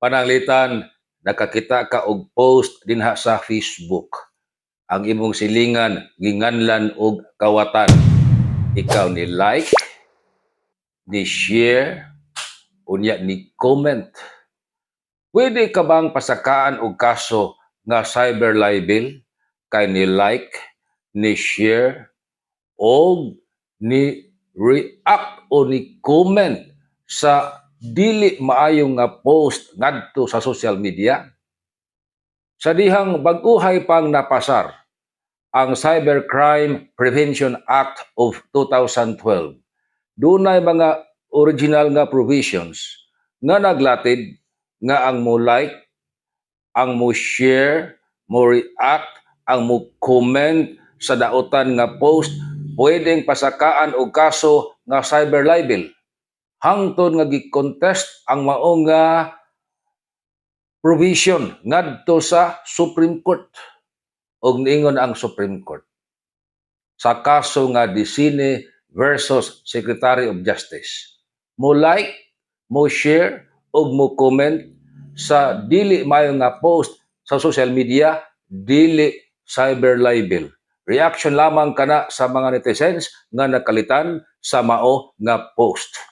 Pananglitan nakakita ka og post dinha sa Facebook. Ang imong silingan ginganlan og kawatan. Ikaw ni like, ni share, unya ni comment. Pwede ka bang pasakaan og kaso nga cyber libel kay ni like, ni share, og ni react o ni comment sa dili maayo nga post ngadto sa social media? Sa dihang bag-ohay pang napasar ang Cybercrime Prevention Act of 2012, dunay mga original nga provisions nga naglatid nga ang mo like, ang mo share, mo react, ang mo comment sa dautan nga post pwedeng pasakaan og kaso nga cyber libel, hangtod nga gi-contest ang mao nga provision ngadto sa Supreme Court. Ug niingon ang Supreme Court sa kaso nga Disine versus Secretary of Justice, mo like, mo share ug mo comment sa dili maayo nga post sa social media dili cyber libel. Reaction lamang kana sa mga netizens nga nakalitan sa mao nga post.